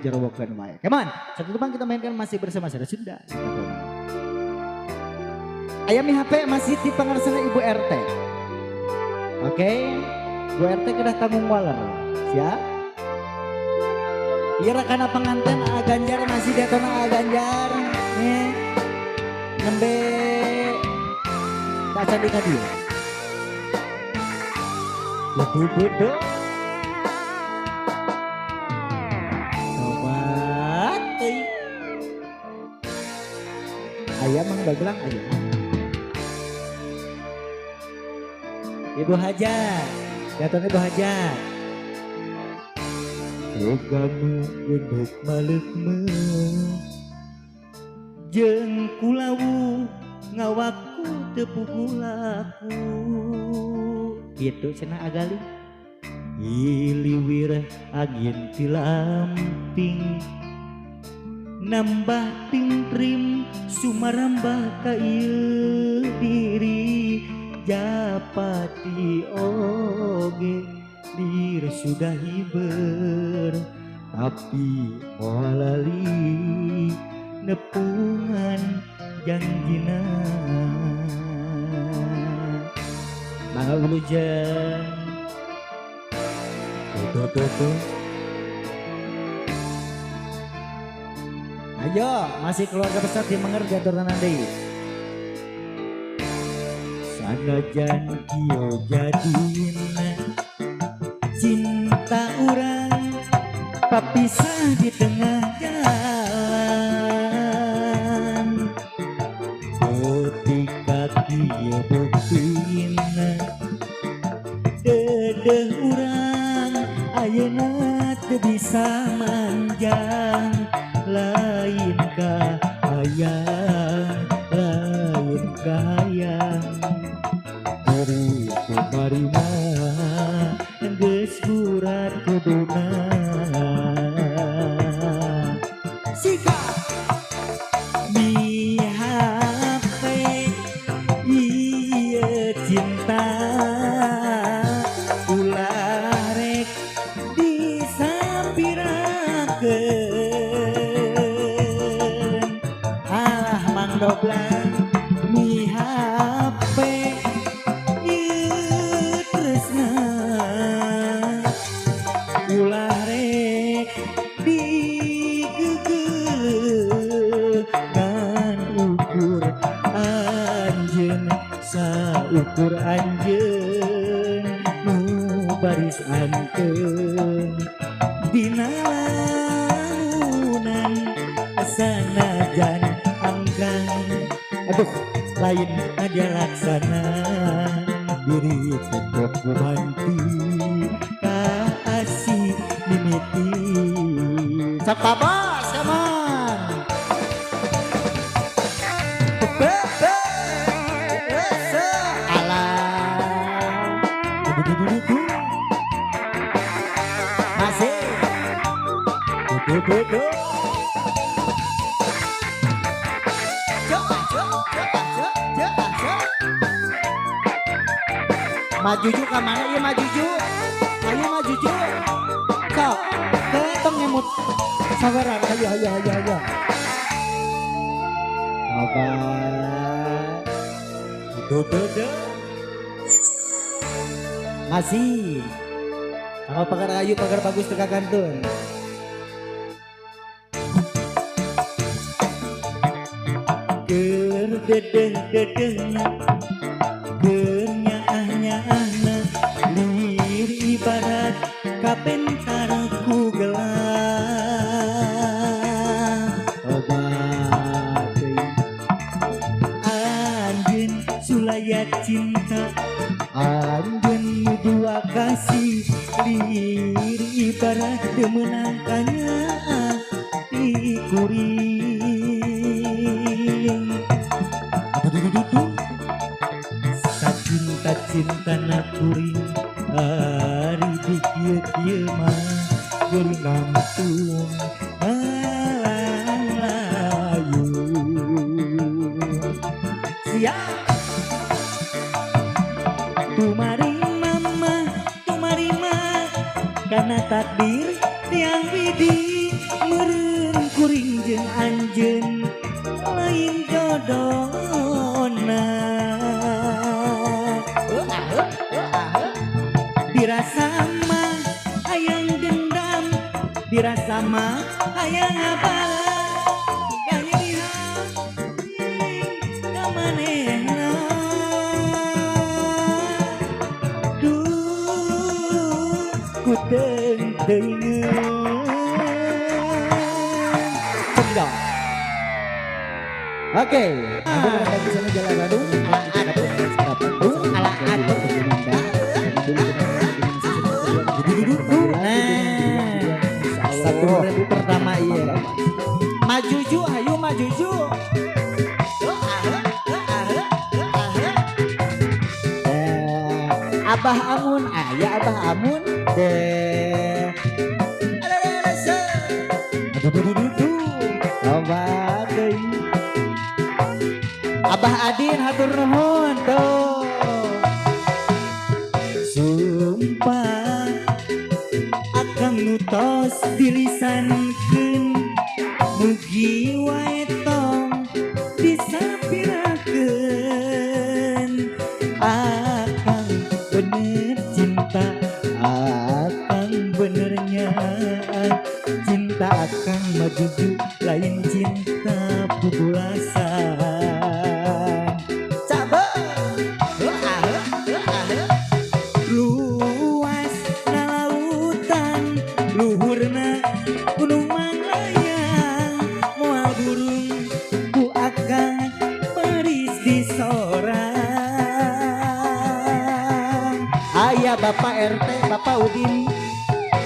Jarawokeun wae. Come on, satu tembang kita mainkan masih bersama Sada Sunda. Ayam HP masih di pangarsana Ibu RT. Oke, Bu RT kedah tanggung waler. Siap? Iya rekan pengantin A Ganjar masih detona A Ganjar. Nih, nembe tak candi kadieu. Lebih bodoh. Sobat, euy. Ayam mang bagelang aya. Ibu Hajat, datang Ibu Hajat. Kamu genduk malekme jeung kulawu ngawaku teu pugulaku. Kitu cenah agali. Iliwir angin tilamping nambah tingtrim sumarambah ka ieu diri japati oge dir sudah hiber tapi moal lali nepungan janjina. Mangga wilujeng. Tuh. Ayo, masih keluarga besar di Menger diaturna deui. Sanajan kieu jadina cinta urang papisah di tengah jalan. Ketika kieu buktina dedeh urang ayeuna teu bisa manjang. Lain kahayang, lain kahayang dari kumarima geus kurat kuduna. Sika mi HP ieu cinta ulah rek disapirakeun. Alah Mang Doblang mi HP ieu tresna ulah rek digeugeuh ngan ukur anjeun saukur anjeun nu baris anteun dina lamunan sanajan anggang. Aduh lain aja laksana diri tetep gumanti kaasih mimiti. Sok babos, come on. Alah. Du-du-du-du-du. Masih. Du-du-du-du. Maju ju ka mana ieu maju ju? Ayo maju ju. Sok, ketong ngemut saweran ayo ayo ayo ayo. Obat. Du-du-du. Masih. Sama pagar ayu pagar bagus teka gantun. Keur dedeh-dedehna keur nyaah-nyaahna lir ibarat kapentar ku gelap. Obat euy. Anjeun sulaya cinta anjeun dua kasih lir ibarat teu meunang kanyaah ti kuring. Sacinta-cinta na kuring ari di kieu-kieu mah geuring ngampung malang layu. Siap. Tumari mama, tumari ma, karena takdir tiang widi. anjeun lain jodona. Dirasa mah hayang dendam, dirasa mah hayang ngabalas, kanyerihan ka manehna. Duh, ku teung-teungeun. Cekidot. Oke. Nah, 1.000 pertama iya. Majuju, ayo majuju. Abah Amun, ya Abah Amun deh. Abah Adin hatur nuhun tuh. Sumpah akang nutos dilisankeun, mugi wae tong disapirakeun. Akang bener cinta, akang benernya cinta akang majuju lain cinta pupulasan. Luas na lautan, luhurna gunung Manglayang, moal burung ku akang baris disorang. Aya Bapak RT, Bapak Udin,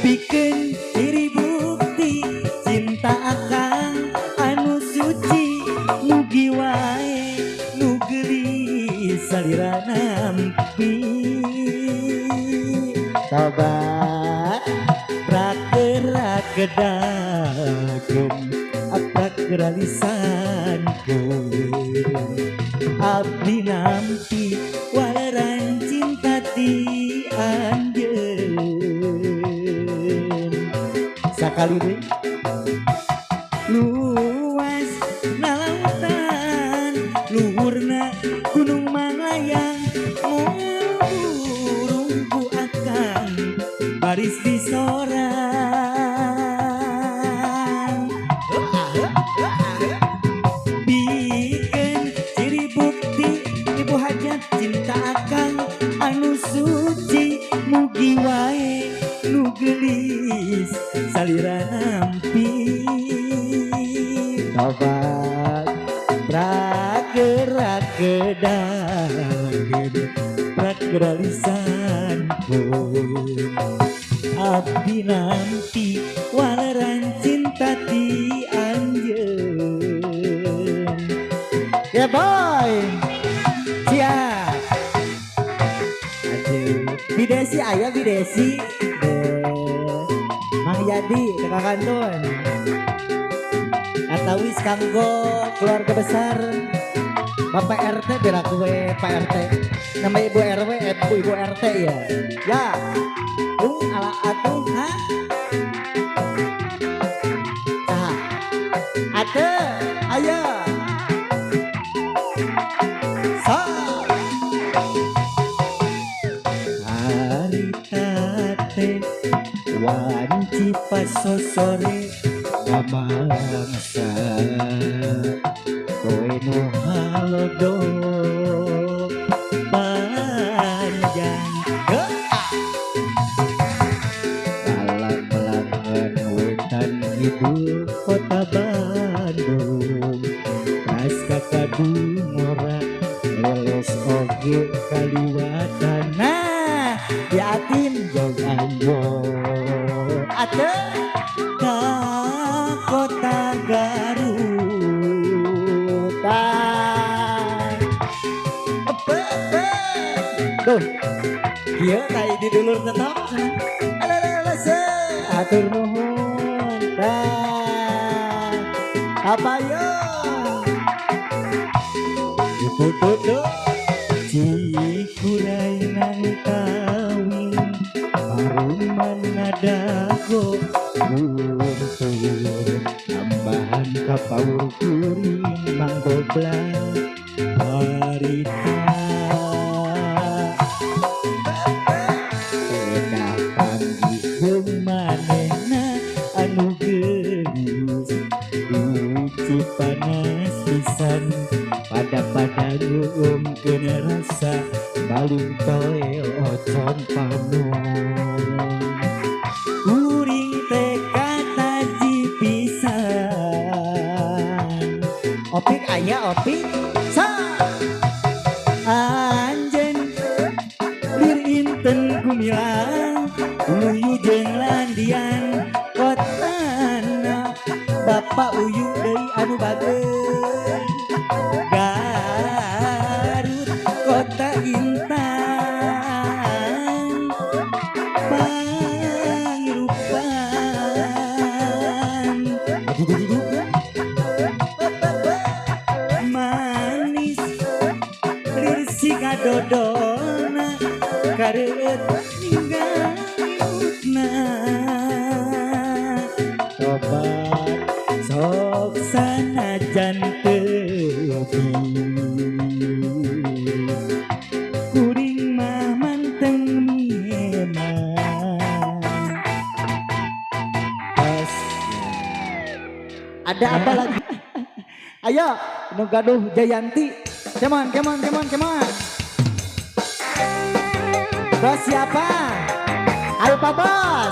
pikeun diri bukti cinta akang anu suci, mugi wae nu geulis salira nampi. Tobat prakera kedakeun, aprakera lisankeun, abdi nampi waleran cinta ti anjeun. Sakali deui. Luas na lautan, luhurna gunung Manglayang, moal burung ku akang baris disorang. Pikeun ciri bukti ibu hajat cinta akang anu suci, mugi wae nu geulis salira nampi. Tobat prakera kedakeun, prakera lisankeun, abdi nampi waleran cinta ti anjeun. Ya boy, siap. Aduh, Bidesi aya Bidesi. Mang Yadi teka kantun. Atawis kanggo keluarga besar Bapak RT biar aku Pak RT. Nama Ibu RW, Ibu RT ya. Ya. Ala atuh ha. Saha? Ate, ayo. Sa. Harita teh wanci pasosore mangsa, kowe nu halodo panjang. Alang-alangan wetan kidul kota Bandung, tas kakadungora leles oge kaliwatan. Nah, diatin jog anjo ate ka kota Garut. Tuh, kieu tadi di dulur tetap. Atur nuhun. Tah. Apa yo? Tuh. Cikuray nang kawin, paruman nadago guntur tambahan. Kapaur kuring Mang Goblang harita. Kedah panggih jeung manehna anu geulis, Uci panas pisan pada-pada ngeueumkeun rasa baling toel ocon panon. Kuring teh kataji pisan. Opik aya opik. Sa. Anjeun lir inten gumilang, Uyu jeung landian kotana, Bapak Uyu deui anu bageur, Garut kota intan pangrupan manis lir siga dodona kareueut ninggal imutna. Tobat sok sanajan teu kuring mah manteng miheman. Pas. Ada apa lagi? Ayo, nu gaduh Jayanti. Come on, come on, come on, come on. Bos siapa? Ayo Pak Bos.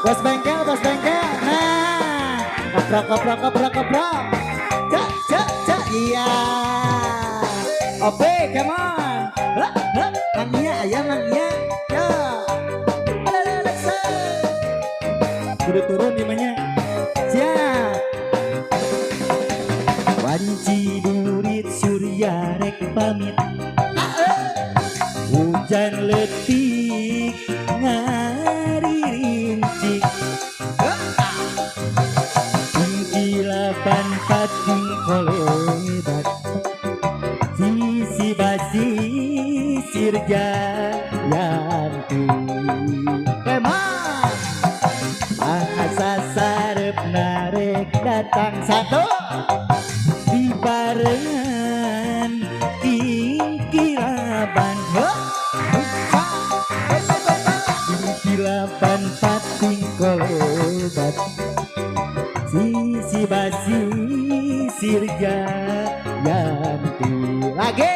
Bos bengkel, bos bengkel. Nah, keprok, keprok, keprok, keprok. Cak, cak, cak. Iya. Oke, come on. Hah, hah. Mang Iya, ayah Mang Iya. Ya. Alalala, sa. Kudu turun di mana? Siap. Wanci burit surya rek pamit, hujan letik ngaririnci, kilapan pating kolebat, sisi basisir Jayanti. Come on. Bahasa sarep narek datang Satu. Di barengan kingkilaban, kingkilaban pating kolebat, sisi basisir Jayanti. Lagi.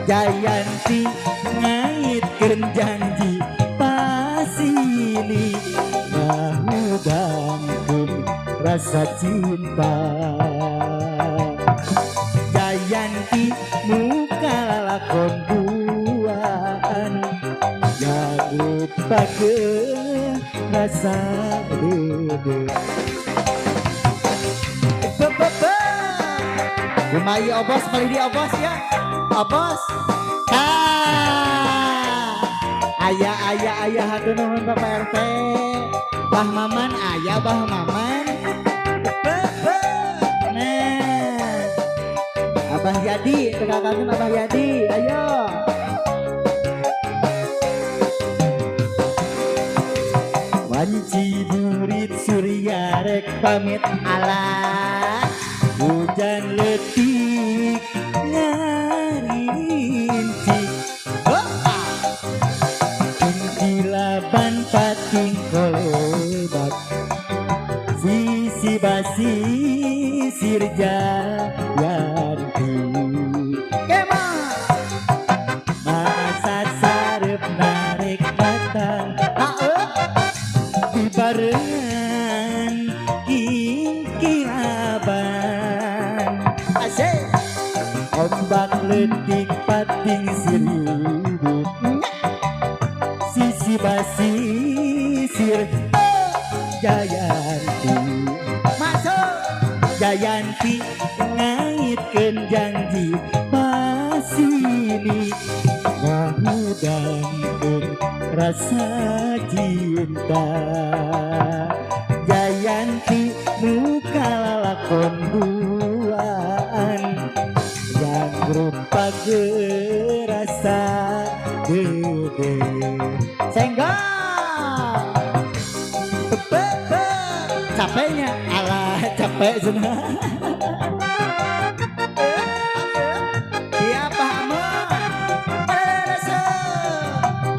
Jayanti ngaitkeun janji pasili, ngahudangkeun rasa cinta. Jayanti muka lalakon duaan, jangrupakeun rasa deudeuh. Be-be-be. Lumayan obos, balik di obos ya. Obos. Ah. Ayah, ayah, ayah, hatur nuhun Bapak RT. Bah Maman, ayah Bah Maman. Be-be. Nah. Abah Yadi, tegakan Abah Yadi, ayo. Wanci burit surya rek pamit, Alah. Hujan letik ngarinci, kilaban pating kolebat, sisi basisir Jayanti. Kemon. Masa sarep narek datang di barengan kingkilaban, Asik. Ombak letik pating siribut, sisi basisir Jayanti. Masuk. Jayanti ngaitkeun janji pasini, ngahudangkeun rasa cinta. Jayanti muka lalakon duaan, jangrupakeun rasa deudeuh. Senggol. Be-be. Capeknya. Alah. Alah, capek cenah. Siapa Amon?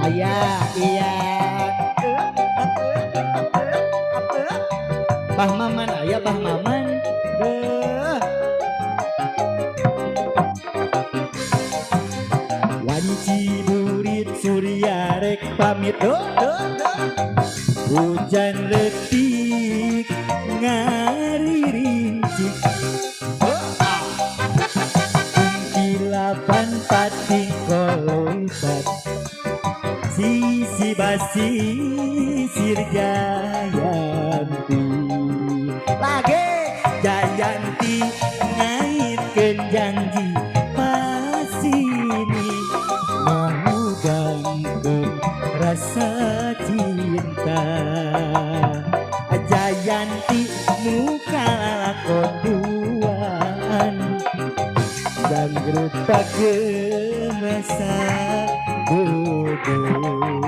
Ayah, iya. Bah Maman, aya Bah Maman. Duh. Wanci burit surya rek pamit. Duh, duh, duh. Hujan letik ngaririncik. Oh, ah. Kilapan pating kolobat. Sisi basisir Jayanti. Lagi. Jayanti ngaitkeun janji pasini ngahudangkeun rasa cinta. Jayanti muka lalakon duaan janggrutakeun rasa bodoh.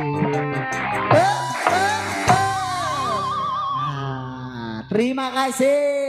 Nah, terima kasih.